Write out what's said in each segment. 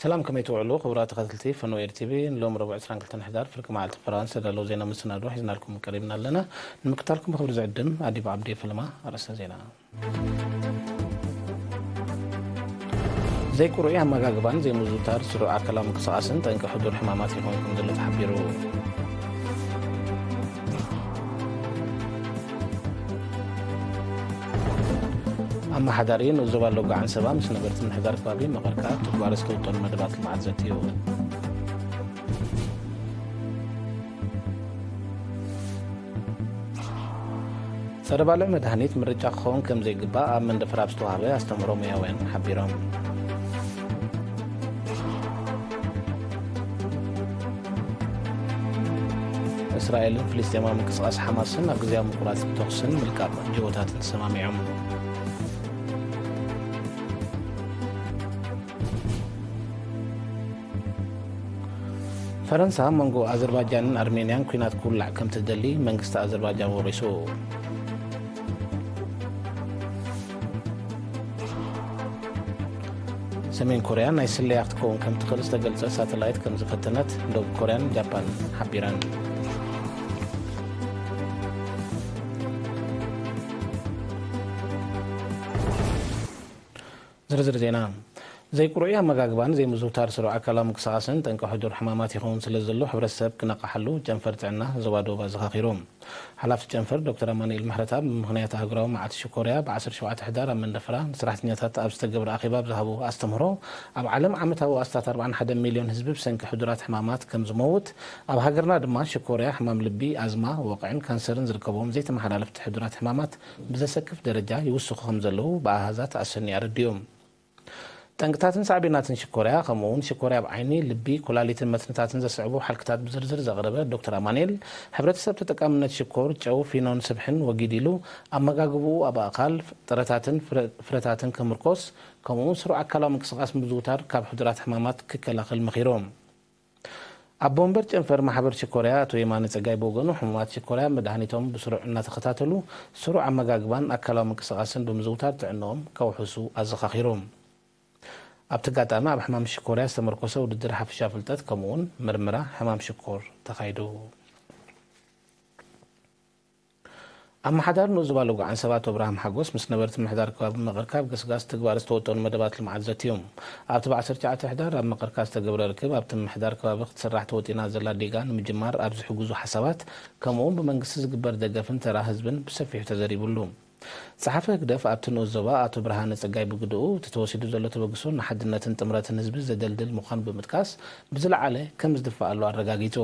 ሰላም፣ ከመይ ትውዕሉ ክቡራት ተኸታተልቲ ፈኖ ኤር ቲቪ? ንሎም ረቡዕ ዕስራን ክልተን ሕዳር ፍርቂ መዓልቲ ፈረንሳ ዘዳለዉ ዜና መሰናዶ ሒዝናልኩም ቀሪብና ኣለና። ንምክታልኩም ብኽብሪ ዝዕድም ኣዲብ ዓብዲ። ፈለማ ኣርእስተ ዜና። ዘይቁሩይ ኣመጋግባን ዘይምዝውታር ስሩዕ ኣካላዊ ምንቅስቓስን ጠንቂ ሕዱር ሕማማት ይኸውን ከም ዘሎ ተሓቢሩ። ኣመሓዳሪ ንኡስ ዞባ ሎጋ ዓንሰባ ምስ ነበርቲ ምምሕዳር ከባቢ መቐርካ ኣብ ትግባረ ዝተወጠኑ መደባት ልምዓት ዘትዩ። ጸረ ባልዕ መድሃኒት ምርጫ ክኸውን ከም ዘይግባእ ኣብ መንደፈራ ኣብ ዝተዋህበ ኣስተምህሮ ሞያውያን ሓቢሮም። እስራኤልን ፍልስጤማዊ ምንቅስቓስ ሓማስን ኣብ ግዜያዊ ምቁራጽ ተኹስን ምልቃቕ ጅሆታትን ተሰማሚዖም። ፈረንሳ ኣብ መንጎ ኣዘርባጃንን ኣርሜንያን ኲናት ክውላዕ ከም ትደሊ መንግስቲ ኣዘርባጃን ወቒሱ። ሰሜን ኮርያ ናይ ስለያ ክትከውን ከም ትኽእል ዝተገልጸ ሳተላይት ከም ዝፈተነት ደቡብ ኮርያን ጃፓን ሓቢረን። ዝርዝር ዜና። ዘይቁሩይ ኣመጋግባን ዘይምዝውታር ስሩዕ ኣካላዊ ምንቅስቓስን ጠንቂ ሕዱር ሕማማት ይኸውን ስለ ዘሎ፣ ሕብረተሰብ ክነቕሓሉ ጨንፈር ጥዕና ዞባ ደቡብ ኣዘኻኺሩ። ሓላፊ ጨንፈር ዶክተር ኣማኑኤል ምሕረተኣብ፣ ብምኽንያት ኣህጉራዊ መዓልቲ ሽኮርያ ብ ዓሰርተ ሸውዓተ ሕዳር ኣብ መንደፈራ ንሰራሕተኛታት ኣብ ዝተገብረ ኣኼባ ብዝሃቦ ኣስተምህሮ፣ ኣብ ዓለም ዓመታዊ ኣስታት ኣርባዓን ሓደን ሚልዮን ህዝቢ ብሰንኪ ሕዱራት ሕማማት ከም ዝመውት፣ ኣብ ሃገርና ድማ ሽኮርያ፣ ሕማም ልቢ፣ ኣዝማ፣ ወቕዕን ካንሰርን ዝርከብዎም ዘይተመሓላለፍቲ ሕዱራት ሕማማት ብዘሰክፍ ደረጃ ይውስኹ ከም ዘለዉ ብኣሃዛት ኣሰንዩ ኣረዲኡ። ጠንቅታትን ሳዕቤናትን ሽኮርያ፣ ከምኡ እውን ሽኮርያ ኣብ ዓይኒ፣ ልቢ፣ ኩላሊትን መትንታትን ዘስዕቡ ሓልክታት ብዝርዝር ዘቕረበ ዶክተር ኣማኑኤል፣ ሕብረተሰብ ተጠቃምነት ሽኮር፣ ጨው፣ ፊኖን ስብሕን ወጊድ ኢሉ፣ ኣመጋግብኡ ኣብ ኣእኻል፣ ጥረታትን ፍረ-፣ ፍረታትን ክምርኮስ፣ ከምኡ እውን ስሩዕ ኣካላዊ ምንቅስቓስ ምዝውታር ካብ ሕዱራት ሕማማት ክከላኸል መኺሩ። ኣቦ ወንበር ጨንፈር ማሕበር ሽኮርያ ኣቶ የማነ ጸጋይ ብወገኑ፣ ሕሙማት ሽኮርያ መድሃኒቶም ብስሩዕ እናተኸታተሉ ስሩዕ ኣመጋግባን ኣካላዊ ምንቅስቓስን ብምዝውታር ጥዕንኦም ከውሕሱ ኣዘኻኺሩ። ኣብቲ ኣጋጣሚ ኣብ ሕማም ሽኮርያ ዝተመርኮሰ ውድድር ሓፈሻ ፍልጠት ከምኡውን ምርምራ ሕማም ሽኮር ተኻይዱ። ኣመሓዳሪ ንኡስ ዞባ ሎጎ ዓንሰባ ኣቶ ኣብርሃም ሓጎስ ምስ ነበርቲ ምምሕዳር ከባቢ መቐርካ ኣብ ገስጋስ ትግባር ዝተወጠኑ መደባት ልምዓት ዘትዮም። ኣብቲ ብ ዓሰርተ ትሽዓተ ሕዳር ኣብ መቐርካ ዝተገብረ ርክብ፣ ኣብቲ ምምሕዳር ከባቢ ክትስራሕ ተወጢና ዘላ ዲጋ ንምጅማር ኣብ ዝሕግዙ ሓሳባት፣ ከምኡውን ብመንግስቲ ዝግበር ደገፍን ተራ ህዝብን ብሰፊሑ ተዘሪቡሉ። ጸሓፊ ህግደፍ ኣብቲ ንኡስ ዞባ ኣቶ ብርሃነ ጸጋይ ብግድኡ፣ እቲ ተወሲዱ ዘሎ ተበግሶ ንሓድነትን ጥምረትን ህዝቢ ዘደልድል ምዃኑ ብምጥቃስ፣ ብዝለዓለ ከም ዝድፋኣሉ ኣረጋጊጹ።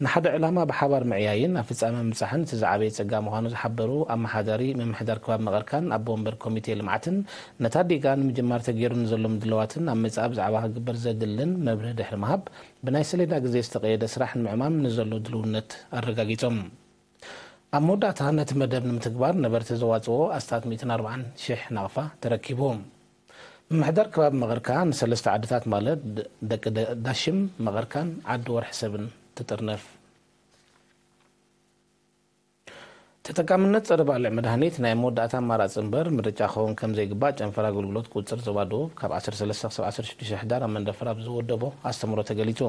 ንሓደ ዕላማ ብሓባር ምዕያይን ኣብ ፍጻመ ምብጻሕን እቲ ዝዓበየ ጸጋ ምዃኑ ዝሓበሩ ኣመሓዳሪ ምምሕዳር ከባቢ መቐርካን ኣቦ ወንበር ኮሚቴ ልምዓትን፣ ነታ ዲጋ ንምጅማር ተገይሩ ንዘሎ ምድላዋትን ኣብ መጻኢ ብዛዕባ ክግበር ዘድልን መብርሂ ድሕሪ ምሃብ፣ ብናይ ሰሌዳ ግዜ ዝተቐየደ ስራሕ ንምዕማም ንዘሎ ድልውነት ኣረጋጊጾም። ኣብ መወዳእታ ነቲ መደብ ንምትግባር ነበርቲ ዘዋጽኦ ኣስታት ሚእትን ኣርባዓን ሽሕ ናቕፋ ተረኪቡ። ምምሕዳር ከባቢ መቐርካ ንሰለስተ ዓድታት ማለት ድ-፣ ደቂ ደ-፣ ዳሽም፣ መቐርካን ዓዲ ወርሒ ሰብን ትጥርነፍ። ተጠቃምነት ጸረ ባልዕ መድሃኒት ናይ መወዳእታ ኣማራጺ እምበር ምርጫ ክኸውን ከም ዘይግባእ ጨንፈር ኣገልግሎት ቁጽር ዞባ ደቡብ ካብ ዓሰርተ ሰለስተ ክሳብ ዓሰርተ ሽዱሽተ ሕዳር ኣብ መንደፈራ ብዝወደቦ ኣስተምሮ ተገሊጹ።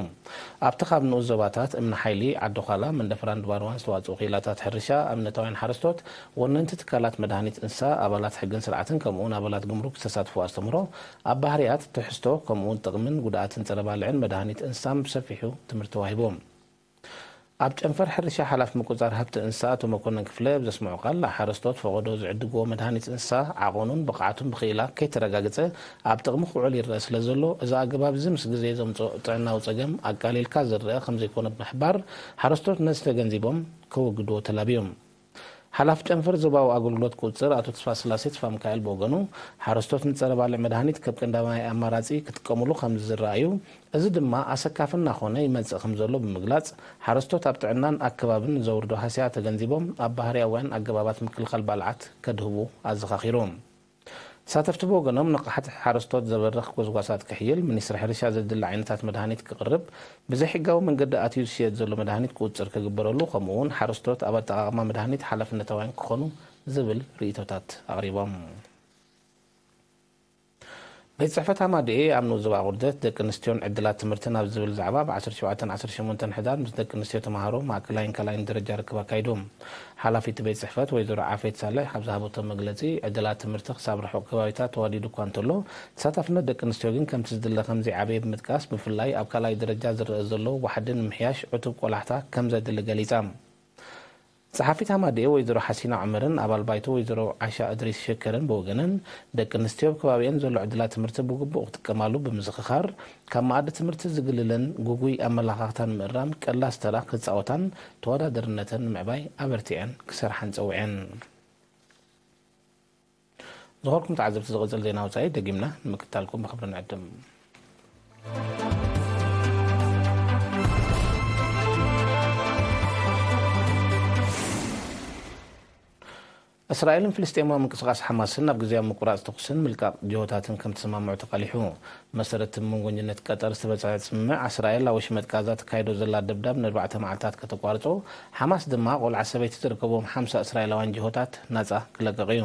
ኣብቲ ካብ ንኡስ ዞባታት እምኒ ሓይሊ፣ ዓዲ ዃላ፣ መንደፈራን ድባርዋን ዝተዋጽኡ ክኢላታት ሕርሻ፣ ኣብነታውያን ሓረስቶት፣ ወነንቲ ትካላት መድሃኒት እንስሳ፣ ኣባላት ሕግን ስርዓትን ከምኡውን ኣባላት ጉምሩክ ዝተሳትፉ ኣስተምህሮ ኣብ ባህርያት፣ ትሕዝቶ፣ ከምኡውን ጥቕምን ጉድኣትን ጸረ ባልዕን መድሃኒት እንስሳን ብሰፊሑ ትምህርቲ ተዋሂቡ። ኣብ ጨንፈር ሕርሻ ሓላፊ ምቁጽጻር ሃብቲ እንስሳ ኣቶ መኮነን ክፍለ ብዘስምዖ ቃል፣ ሓረስቶት ፈቐዶ ዝዕድግዎ መድሃኒት እንስሳ ዓቐኑን ብቕዓቱን ብኽኢላ ከይተረጋገጸ ኣብ ጥቕሚ ክውዕል ይረአ ስለ ዘሎ፣ እዚ ኣገባብ እዚ ምስ ግዜ ዘምጽኦ ጥዕናዊ ጸገም ኣቃሊልካ ዝረአ ከም ዘይኮነ ብምሕባር፣ ሓረስቶት ነዚ ተገንዚቦም ከወግድዎ ተላብዮም። ሓላፊ ጨንፈር ዞባዊ ኣገልግሎት ቁጽር ኣቶ ተስፋስላሴ ተስፋሚካኤል ብወገኑ፣ ሓረስቶት ንጸረ ባልዕ መድሃኒት ከም ቀንዳማይ ኣማራጺ ክጥቀሙሉ ከም ዝረኣዩ፣ እዚ ድማ ኣሰካፊ እናኾነ ይመጽእ ከም ዘሎ ብምግላጽ፣ ሓረስቶት ኣብ ጥዕናን ኣከባብን ንዘውርዶ ሃስያ ተገንዚቦም ኣብ ባህርያውያን ኣገባባት ምክልኻል ባልዓት ከድህቡ ኣዘኻኺሩ። ተሳተፍቲ ብወገኖም፣ ንቕሓት ሓረስቶት ዘበርኽ ጎስጓሳት ክሕይል፣ ሚኒስትሪ ሕርሻ ዘድሊ ዓይነታት መድሃኒት ክቕርብ፣ ብዘይሕጋዊ መንገዲ ኣትዩ ዝሽየጥ ዘሎ መድሃኒት ቁጽጽር ክግበረሉ፣ ከምኡ'ውን ሓረስቶት ኣብ ኣጠቓቕማ መድሃኒት ሓላፍነታውያን ክኾኑ ዝብል ርእይቶታት ኣቕሪቦም። ቤት ጽሕፈት ኣማድኤ ኣብ ንኡስ ዞባ ቁርደት ደቂ ኣንስትዮን ዕድላት ትምህርትን ኣብ ዝብል ዛዕባ ብ ዓሰርተ ሸውዓተን ዓሰርተ ሸሞንተን ሕዳር ምስ ደቂ ኣንስትዮ ተምሃሮ ማእከላይን ካልኣይን ደረጃ ርክብ ኣካይዱ። ሓላፊት ቤት ጽሕፈት ወይዘሮ ዓፌት ሳልሕ ኣብ ዝሃበቶ መግለጺ፣ ዕድላት ትምህርቲ ክሳብ ርሑቕ ከባቢታት ተዋዲዱ እኳ እንተሎ፣ ተሳታፍነት ደቂ ኣንስትዮ ግን ከምቲ ዝድለ ከም ዘይዓበየ ብምጥቃስ፣ ብፍላይ ኣብ ካልኣይ ደረጃ ዝረኣ ዘሎ ዋሕዲ ንምሕያሽ ዕቱብ ቆላሕታ ከም ዘድሊ ገሊጻ። ጸሓፊት ኣማድኤ ወይዘሮ ሓሲና ዑመርን ኣባል ባይቶ ወይዘሮ ዓሻ እድሪስ ሸከርን ብወገነን፣ ደቂ ኣንስትዮ ኣብ ከባቢአን ዘሎ ዕድላት ትምህርቲ ብግቡእ ክጥቀማሉ ብምዝኽኻር፣ ካብ መኣዲ ትምህርቲ ዝግልለን ግጉይ ኣመለኻኽታን ምእራም ቀላስ ተራ ክጻወታን ተወዳደርነተን ንምዕባይ ኣበርቲዐን ክሰርሓን ጸዊዐን። ዝኸበርኩም ተዓዘብቲ፣ ዝቕጽል ዜና ወጻኢ ደጊምና ንምክትታልኩም ብኽብሪ ንዕድም። እስራኤልን ፍልስጤማዊ ምንቅስቓስ ሓማስን ኣብ ግዜያዊ ምቁራጽ ተኹስን ምልቃቕ ጅሆታትን ከም ተሰማምዑ ተቓሊሑ። መሰረት መንጎኝነት ቀጠር ዝተበጽሐ ስምምዕ፣ እስራኤል ኣብ ወሽመጥ ጋዛ ተካይዶ ዘላ ደብዳብ ንኣርባዕተ መዓልታት ከተቋርጾ፣ ሓማስ ድማ ቆልዓ ሰበይቲ ዝርከብዎም ሓምሳ እስራኤላውያን ጅሆታት ናጻ ክለቅቕ እዩ።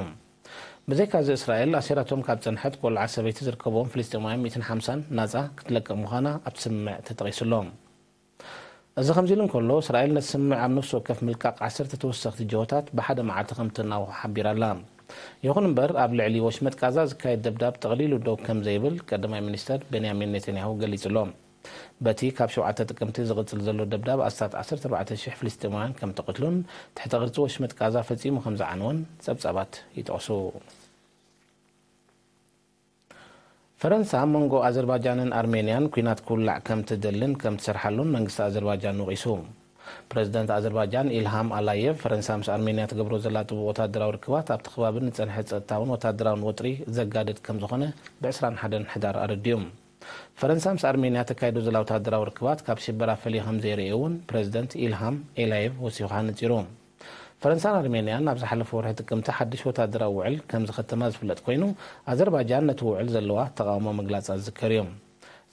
ብዘይካዚ፣ እስራኤል ኣሲራቶም ካብ ጸንሐት ቆልዓ ሰበይቲ ዝርከብዎም ፍልስጤማውያን ሚእትን ሓምሳን ናጻ ክትለቅቕ ምዃና ኣብቲ ስምምዕ ተጠቒሱ ኣሎ። እዚ ከምዚ ኢሉ እንከሎ፣ እስራኤል ነቲ ስምምዕ ኣብ ነፍሲ ወከፍ ምልቃቕ ዓሰርተ ተወሰኽቲ ጅሆታት ብሓደ መዓልቲ ከም እተናውሖ ሓቢራ ኣላ። ይኹን እምበር፣ ኣብ ልዕሊ ወሽመጥ ጋዛ ዝካየድ ደብዳብ ጠቕሊሉ ደው ከም ዘይብል ቀዳማይ ሚኒስተር ቤንያሚን ኔታንያሁ ገሊጹ ኣሎ። በቲ ካብ ሸውዓተ ጥቅምቲ ዝቕጽል ዘሎ ደብዳብ፣ ኣስታት ዓሰርተ ኣርባዕተ ሽሕ ፍልስጤማውያን ከም ተቐትሉን ትሕተ ቅርጺ ወሽመጥ ጋዛ ፈጺሙ ከም ዝዓነወን ጸብጻባት ይጠቕሱ። ፈረንሳ ኣብ መንጎ ኣዘርባጃንን ኣርሜንያን ኲናት ክውላዕ ከም ትደልን ከም ትሰርሓሉን መንግስቲ ኣዘርባጃን ወቒሱ። ፕረዚደንት ኣዘርባጃን ኢልሃም ኣላየቭ፣ ፈረንሳ ምስ ኣርሜንያ ትገብሮ ዘላ ጥቡቕ ወታደራዊ ርክባት ኣብቲ ከባቢ ንጸንሐ ጸጥታውን ወታደራውን ወጥሪ ዘጋድድ ከም ዝኾነ ብ ዕስራን ሓደን ሕዳር ኣረዲኡ። ፈረንሳ ምስ ኣርሜንያ ተካይዶ ዘላ ወታደራዊ ርክባት ካብ ሽበራ ፈልዩ ከም ዘይርእዮ እውን ፕረዚደንት ኢልሃም ኤላየቭ ወሲኹ ኣነጺሩ። ፈረንሳን ኣርሜንያን ኣብ ዝሓለፈ ወርሒ ጥቅምቲ ሓድሽ ወታደራዊ ውዕል ከም ዝኸተማ ዝፍለጥ ኮይኑ፣ ኣዘርባጃን ነቲ ውዕል ዘለዋ ተቓውሞ ምግላጻ ዝዝከር እዩ።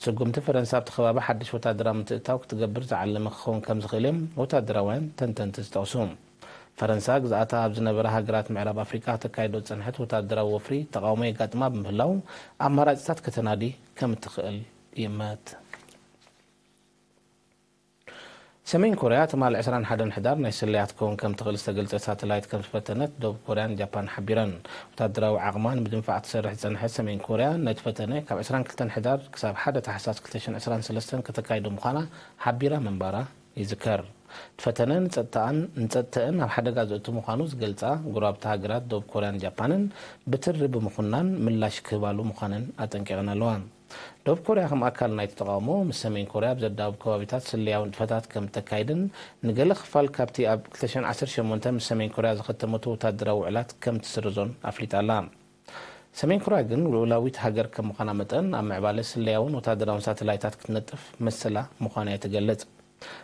ስጉምቲ ፈረንሳ ኣብቲ ከባቢ ሓድሽ ወታደራዊ ምትእትታው ክትገብር ዝዓለመ ክኸውን ከም ዝኽእል እዮም ወታደራውያን ተንተንቲ ዝጠቕሱ። ፈረንሳ ግዝኣታ ኣብ ዝነበራ ሃገራት ምዕራብ ኣፍሪቃ ተካይዶ ዝጸንሐት ወታደራዊ ወፍሪ ተቓውሞ የጋጥማ ብምህላው፣ ኣማራጺታት ከተናዲ ከም እትኽእል ይእመት። ሰሜን ኮርያ ትማሊ ዕስራን ሓደን ሕዳር ናይ ስለያ ክትከውን ከም ትኽእል ዝተገልጸ ሳተላይት ከም ዝፈተነት ደቡብ ኮርያን ጃፓን ሓቢረን። ወታደራዊ ዓቕማ ንምድንፋዕ ትሰርሕ ዝጸንሐት ሰሜን ኮርያ፣ ነቲ ፈተነ ካብ ዕስራን ክልተን ሕዳር ክሳብ ሓደ ታሕሳስ ክልተ ሽሕን ዕስራን ሰለስተን ከተካይዶ ምዃና ሓቢራ ምንባራ ይዝከር። እቲ ፈተነ ንጸጥታኣን፣ ንጸጥተእን ኣብ ሓደጋ ዘእቱ ምዃኑ ዝገልጻ ጎረባብቲ ሃገራት ደቡብ ኮርያን ጃፓንን ብትሪ ብምኹናን ምላሽ ክህባሉ ምዃነን ኣጠንቂቐን ኣለዋ። ደቡብ ኮርያ ከም ኣካል ናይቲ ተቓውሞ፣ ምስ ሰሜን ኮርያ ኣብ ዘዳውብ ከባቢታት ስለያዊ ንጥፈታት ከም እተካይድን፣ ንገለ ክፋል ካብቲ ኣብ ክልተ ሽሕን ዓሰርተ ሸሞንተን ምስ ሰሜን ኮርያ ዝኸተመቶ ወታደራዊ ውዕላት ከም ትስርዞን ኣፍሊጣ ኣላ። ሰሜን ኮርያ ግን ልኡላዊት ሃገር ከም ምዃና መጠን፣ ኣብ ምዕባለ ስለያውን ወታደራውን ሳተላይታት ክትነጥፍ መሰላ ምዃና እያ ትገልጽ።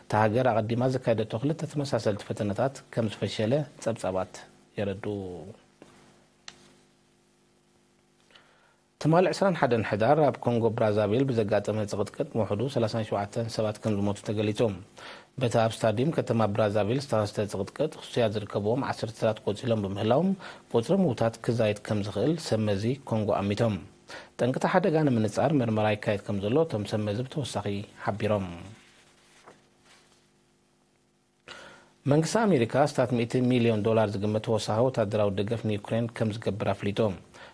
እታ ሃገር ኣቐዲማ ዘካየደቶ ክልተ ተመሳሰልቲ ፈተነታት ከም ዝፈሸለ ጸብጻባት የረድኡ። ትማሊ ዕስራን ሓደን ሕዳር ኣብ ኮንጎ ብራዛቪል ብዘጋጠመ ጽቕጥቅጥ ብውሕዱ ሰላሳን ሸውዓተን ሰባት ከም ዝሞቱ ተገሊጹ። በቲ ኣብ ስታድዩም ከተማ ብራዛቪል ዝተኸስተ ጽቕጥቅጥ፣ ህሱያት ዝርከብዎም ዓሰርተ ሰባት ቆጺሎም ብምህላዎም፣ ቁጽሪ ምዉታት ክዛይድ ከም ዝኽእል ሰብ መዚ ኮንጎ ኣሚቶም። ጠንቅቲ ሓደጋ ንምንጻር መርመራ ይካየድ ከም ዘሎ እቶም ሰብ መዚ ብተወሳኺ ሓቢሮም። መንግስቲ ኣሜሪካ ኣስታት ሚእቲ ሚልዮን ዶላር ዝግመት ተወሳኺ ወታደራዊ ደገፍ ንዩክሬን ከም ዝገብር ኣፍሊጡ።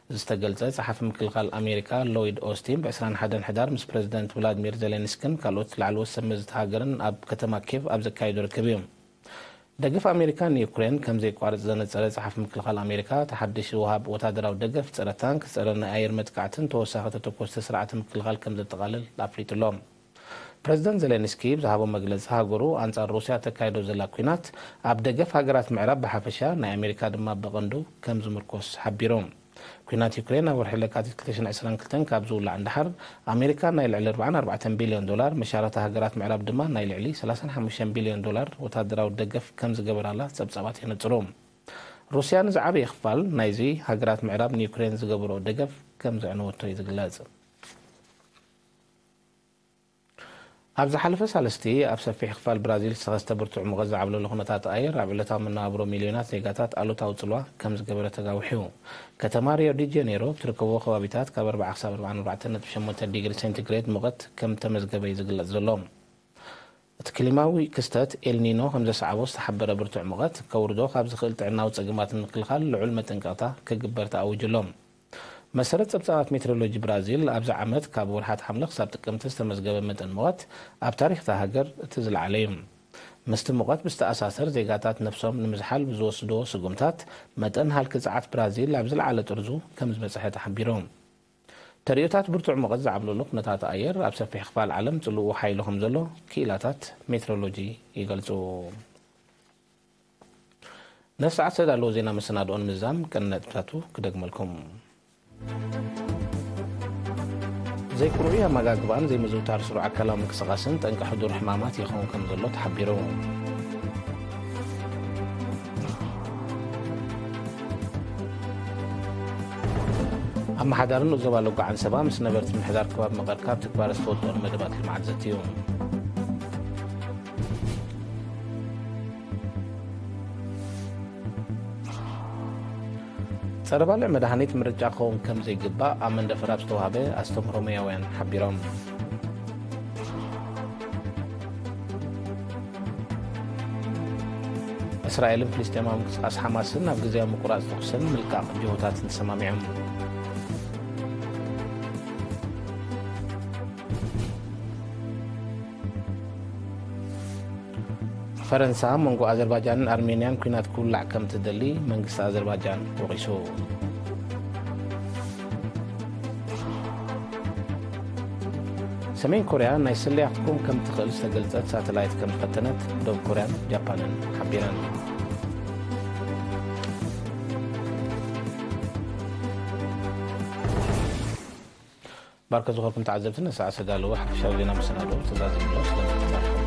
እዚ ዝተገልጸ፣ ጸሓፊ ምክልኻል ኣሜሪካ ሎይድ ኦስቲን ብ ዕስራን ሓደን ሕዳር ምስ ፕረዚደንት ቭላድሚር ዜሌንስኪን ካልኦት ላዕለዎት ሰብ መዚ እታ ሃገርን ኣብ ከተማ ኬቭ ኣብ ዘካየዶ ርክብ እዩ። ደገፍ ኣሜሪካ ንዩክሬን ከም ዘየቋርጽ ዘነጸረ ጸሓፊ ምክልኻል ኣሜሪካ፣ እቲ ሓድሽ ዝወሃብ ወታደራዊ ደገፍ ጸረ ታንክ፣ ጸረ ናይ ኣየር መጥቃዕትን ተወሳኺ ተተኮስቲ ስርዓተ ምክልኻል ከም ዘጠቓልል ኣፍሊጡ ኣሎ። ፕረዚደንት ዜሌንስኪ ብዝሃቦ መግለጺ፣ ሃገሩ ኣንጻር ሩስያ ተካይዶ ዘላ ኲናት ኣብ ደገፍ ሃገራት ምዕራብ ብሓፈሻ፣ ናይ ኣሜሪካ ድማ ብቐንዱ ከም ዝምርኮስ ሓቢሩ። ኲናት ዩክሬን ኣብ ወርሒ ለካቲት ክልተ ሽሕን ዕስራን ክልተን ካብ ዝውላዕ ንደሓር፣ ኣሜሪካ ናይ ልዕሊ ኣርባዓን ኣርባዕተን ቢልዮን ዶላር፣ መሻርኽቲ ሃገራት ምዕራብ ድማ ናይ ልዕሊ ሰላሳን ሓሙሽተን ቢልዮን ዶላር ወታደራዊ ደገፍ ከም ዝገበራላ ጸብጻባት የነጽሩ። ሩስያ ንዝዓበየ ክፋል ናይዚ ሃገራት ምዕራብ ንዩክሬን ዝገብርኦ ደገፍ ከም ዘዕነወቶ እዩ ዝግለጽ። ኣብ ዝሓለፈ ሳልስቲ ኣብ ሰፊሕ ክፋል ብራዚል ዝተኸስተ ብርቱዕ ሙቐት ዝዓብለሎ ኩነታት ኣየር ኣብ ዕለታዊ መነባብሮ ሚልዮናት ዜጋታት ኣሉታዊ ጽልዋ ከም ዝገበረ ተጋዊሑ። ከተማ ሪዮ ዲ ጀኔሮ እትርከቦ ከባቢታት ካብ ኣርብዓ ክሳብ ኣርባዓን ኣርባዕተን ነጥቢ ሸሞንተ ዲግሪ ሴንቲግሬድ ሙቐት ከም ተመዝገበ እዩ ዝግለጽ ዘሎ። እቲ ክሊማዊ ክስተት ኤልኒኖ ከም ዘስዓቦ ዝተሓበረ ብርቱዕ ሙቐት ከውርዶ ካብ ዝኽእል ጥዕናዊ ጸገማት ንምክልኻል ልዑል መጠንቀቕታ ክግበር ተኣዊጁ ኣሎ። መሰረት ጸብጻባት ሜትሮሎጂ ብራዚል ኣብዚ ዓመት ካብ ወርሓት ሓምለ ክሳብ ጥቅምቲ ዝተመዝገበ መጠን ሙቐት ኣብ ታሪኽ እታ ሃገር እቲ ዝለዓለ እዩ። ምስቲ ሙቐት ብዝተኣሳሰር ዜጋታት ነብሶም ንምዝሓል ብዝወስድዎ ስጉምታት መጠን ሃልኪ ጸዓት ብራዚል ኣብ ዝለዓለ ጥርዙ ከም ዝበጽሐ ተሓቢሩ። ተርእዮታት ብርቱዕ ሙቐት ዝዓብለሉ ኩነታት ኣየር ኣብ ሰፊሕ ክፋል ዓለም ጽልኡ ሓይሉ ከም ዘሎ ክኢላታት ሜትሮሎጂ ይገልጹ። ነፍሲ ዓሰ ዳለዎ ዜና መሰናድኦን ምዛም ቀንዲ ነጥብታቱ ክደግመልኩም። ዘይቁሩዕ ኣመጋግባን ዘይምዝውታር ስሩዕ ኣካላዊ ምንቅስቓስን ጠንቂ ሕዱር ሕማማት ይኸውን ከም ዘሎ ተሓቢሩ። ኣመሓዳሪ ንኡስ ዞባ ሎጎ ዓንሰባ ምስ ነበርቲ ምምሕዳር ከባቢ መቐር ካብ ትግባረ ዝተወጠኑ መደባት ልምዓት ዘትዩ። ጸረ ባልዕ መድሃኒት ምርጫ ክኸውን ከም ዘይግባእ ኣብ መንደፈራ ዝተዋህበ ኣስተምህሮ ሞያውያን ሓቢሮም። እስራኤልን ፍልስጤማዊ ምንቅስቓስ ሓማስን ኣብ ግዜያዊ ምቁራጽ ተኹስን ምልቃቕ ጅሆታትን ተሰማሚዖም። ፈረንሳ መንጎ ኣዘርባጃንን ኣርሜንያን ኲናት ክውላዕ ከም ትደሊ መንግስቲ ኣዘርባጃን ወቒሱ። ሰሜን ኮርያ ናይ ስለያ ክትኮን ከም ትኽእል ዝተገልጸት ሳተላይት ከም ዝፈተነት ደቡብ ኮርያን ጃፓንን ሓቢረን። ባርከ ዝኾንኩም ተዓዘብቲ ነሰዓ ዝተዳለወ ሓፈሻዊ ዜና መሰናድኦ ተዛዚምሎ ስለምትዛርኩም